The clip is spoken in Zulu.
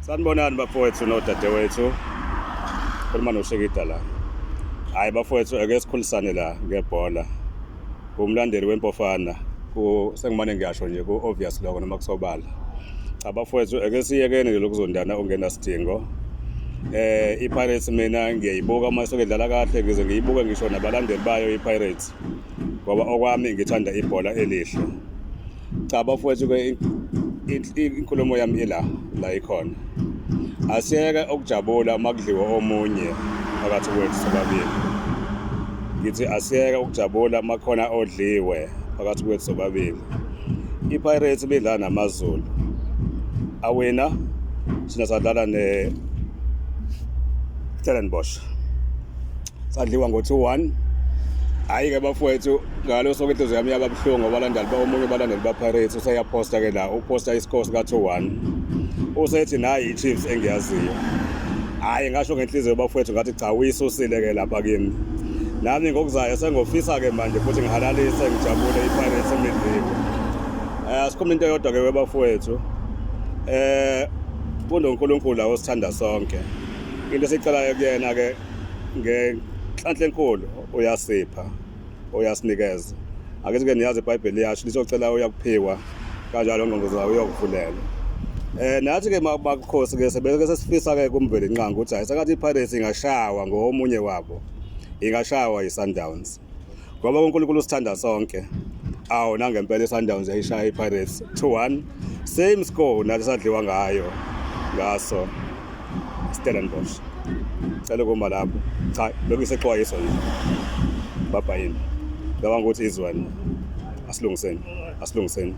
Sanibonani bafowethu nodadewethu. Khuluma noShikida la. Hayi bafowethu ake sikhulisane la ngebhola. Umlandeli wempofana ku sengimane ngiyasho nje ku obvious lokho noma kusobala. Cha bafowethu ake siyekeni nje lokuzondana ongenasidingo. IPirates mina ngiyayibuka uma isuke idlala kahle ngize ngiyibuke ngisho nabalandeli bayo iPirates ngoba okwami ngithanda ibhola elihle. Cha bafowethu ke inkulumo yami ila la ikhona. Asiyeke ukujabula uma kudliwa omunye phakathi kwethu sobabili. Ngithi asiyeke ukujabula uma khona odliwe phakathi kwethu sobabili. IPirates ibidlala naMaZulu. Awina thina sadlala ne Stellenbosch. Sadliwa ngo-2-1. Hhayi-ke bafowethu ngalo soke inhliziyo yami yaba buhlungu abalandeli omunye abalandeli ba-Pirates useyaphosta ke la uphosta iscore sika-2-1 usethi nayi i-Chiefs engiyaziyo. Hhayi ngasho ngenhliziyo bafowethu ngathi cha uyisusile ke lapha kimi. Nami ngokuzayo sengofisa-ke manje futhi ngihalalise ngijabule i-Pirates emidliwe. Asikhuluma into eyodwa ke bafowethu. KunoNkulunkulu la osithanda sonke. Into esicelayo kuyena ke ngenhlanhla enkulu uyasipha uyasinikeza. Akithi ke niyazi iBhayibheli liyasho lithi ocela uyakuphiwa kanjalo ngqongqoza uyokuvulela. Nathi ke makhosi ke sebeke sesifisa ke kuMvelinqangi ukuthi hayi sekathi iPirates ingashawa ngomunye wabo ingashawa iSundowns. Ngoba uNkulunkulu usithanda sonke. Awu nangempela iSundowns yayishaya iPirates 2-1 same score nathi sadliwa ngayo ngaso Stellenbosch. Cela ukuma lapho. Cha lokhu isexwayiso nje. Babhayini. Ngicabanga ukuthi izwana. Asilungiseni. Asilungiseni.